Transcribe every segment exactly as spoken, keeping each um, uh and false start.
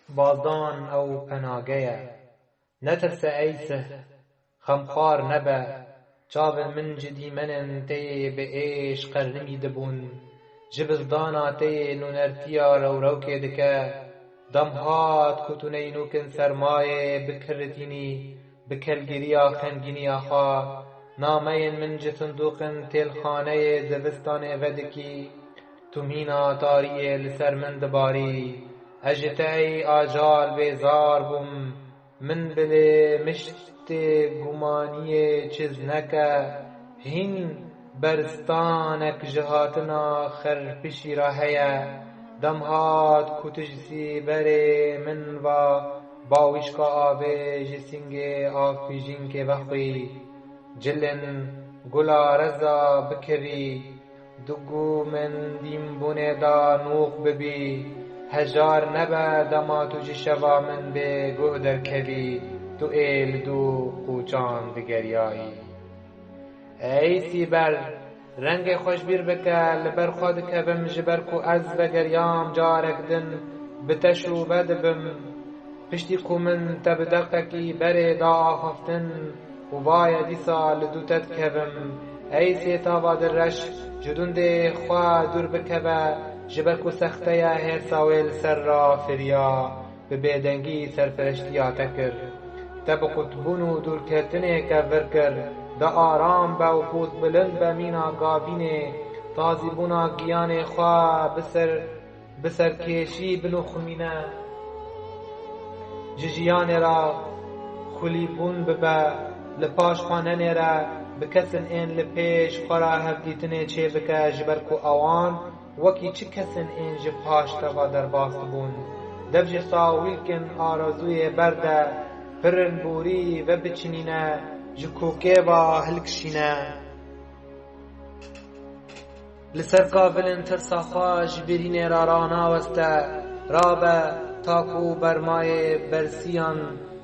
Bazdan ew penage ye. Netirse ey sih, xemxwar nebe. Çavên min ji dîmenên te yê bi êş qernimî dibûn. Ji bizdana te yê nûnertiya rewrewkê dike. Dem hat ku tu neynokin sermayê bikiritînî, bi kelgiriya xemgîniya xwe. Nameyên min ji sindoqên têlxaneyê zivistanê vedikî. Tu mîna tariyê li ser min dibarî. Ez ji te ey acal bêzar bûm. Min bilê miştê gumaniyê çiz neke. Hîn berstanek ji hatina xerpişî re heye. Dem hat ku tu ji sîberê min va bawîşka avê ji sîngê avpijînkê vexwî. Cilên gula reza bikevî. Di gûmên dînbûnê de nûx bibî. Hejar nebe dema tu ji şeva min bê guh derkevî, tu ê li dû qûçan digeriyayî. Ey Sîber, rengê xwe ji bîr bike, li ber xwe dikevim, ji ber ku ez vegeriyam carek din bi te şûve dibim. Piştî ku min te bi deqekî berê da axaftin û vaye dîsa li dû te dikevim. Ey sêtava dilreş, ji dundê xwe dûr bikeve, ji ber ku sexte ye hêrsa wê li ser ra firiya, bi bêdengî serpereştiya te kir. Te bi qutbûn û dûrketinê kevir kir, de aram be û poz bilind be mîna gavînê, tazîbûna giyanê xwe bi ser bi serkêşî binoximîne, ji jiyanê re xwilîbûn bibe, li paş xwe nenêre, bi kesên ên li pêş xwe re hevdîtinê çêbike, ji ber ku ewan wekî çi kesên ên ji paş te ve derbas dibûn. Dev ji sawîlkên arezûyê berde, pirin borî vebiçinîne, ji kokê ve hilkişîne. Li ser kavilên tirsa xwe ji birînê re ranaweste, rabe ta ku bermayê bersiyan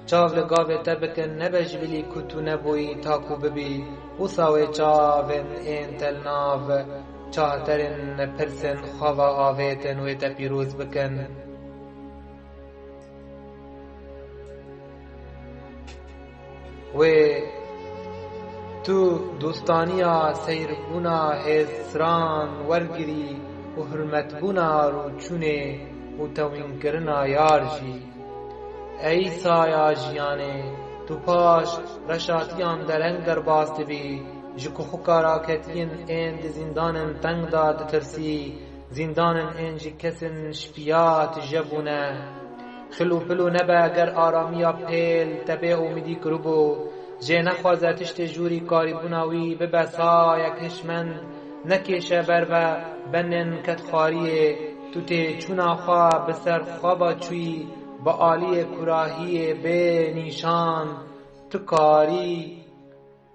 çav li gavê te bikin, nebe ji bilî ku tu nebûyî ta ku bibî. Wisa wê çavên ên te li nav çaterên pirsên xwe ve avêtin, wê te pîroz bikin. Wê tu dostaniya seyrbûna hêzran wergirî û hurmetbûna rûçûnê û tewînkirina yar jî. Ey saya jiyanê, tu paş reşatiyan dereng derbas dibî, ji kuxika raketiyên ên di zîndanên teng de ditirsî, zîndanên ên ji kesên şipiya tije bûne. Xil û pil û nebe ger aramiya pêl te bê umîdî kiribû, jê nexwaze tiştê jûrî karîbûna wî bibe sayek hişmend, nekêşe ber ve benên kedxwariyê, tu têçûna xwe bi ser xwe ve çûyî, bi aliyê kurahiyê bê nîşan, tu karî.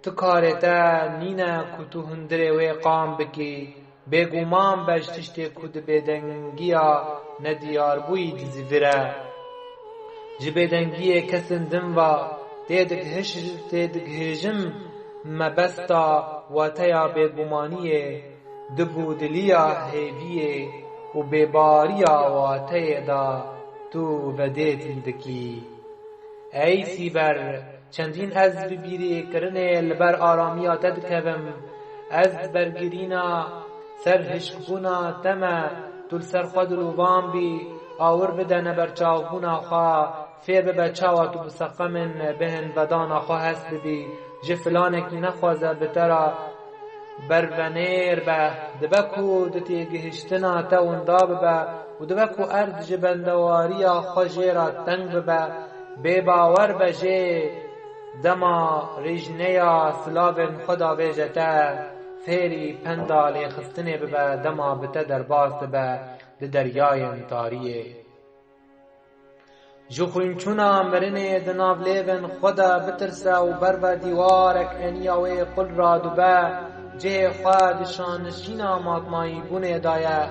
Tu karê te nîne ku tu hundirê wê qam bikî, bêguman be ji tiştê ku di bêdengiya nediyarbûyî dizivire. Ji bêdengiyê kesên din ve têdigihiş-, têdigihêjim mebesta wateya bêgumaniyê, di bûdiliya hêviyê û bêbariya wateyê de tu vedêtî dikî. Ey Sîber, çendîn ez bi bîrê kirinê li ber aramiya te dikevim. Ez bergirîna serhişkbûna te me, tu li ser xwe dilovan bî, awir bide neberçavbûna xwe, fêr bibe çawa tu bi seqemên bêhinvedana xwe hest bibî, ji filanekî nexwaze bi te re bervenêr be, dibe ku di têgihiştina te winda bibe û dibe ku erd ji bendewariya xwe jê re teng bibe, bêbawer be jê dema rêjneya silavên xwe davêje te, fêrî penda lêxistinê bibe, dema bi te derbas dibe di deryayên tariyê. Ji xwînçûna mirinê di nav lêvên xwe de bitirse û ber ve dîwarek eniya wê qul radûbe, cihê xwe di şanişîna matmayîbûnê daye.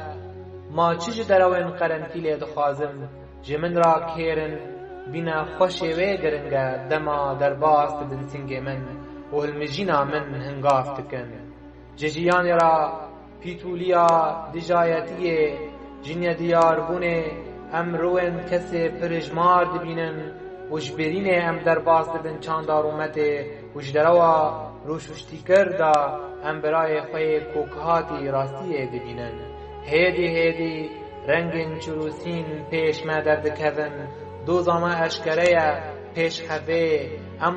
Ma çi ji derewên qerenkîlê dixwazim? Ji min re kêr in, bîne xweşê wê giring e, dema derbas dibin singê min û hilmijîna min hingav dikin. Ji jiyanê re pîtûliya dijayetiyê, jinediyarbûnê, Em riwên kesê pir hijmar dibînin û ji bêrînê em derbas dibin çanda rûmetê û ji derewa rûşuştîkir de em birayê xwe yê kokihatî rastiyê dibînin. Hêdî hêdî rengên çirûsîn pêş me derdikevin. Doza me eşkere ye, pêş hevê em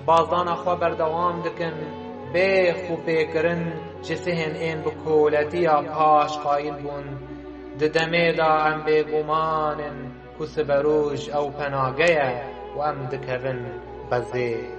bazdana xwe berdewam dikin. Bê xûpêkirin ji sihên ên bi koletiya paş qayîl bûn. Di demê de em bêguman in ku siberoj ew penage ye û em dikevin bezê.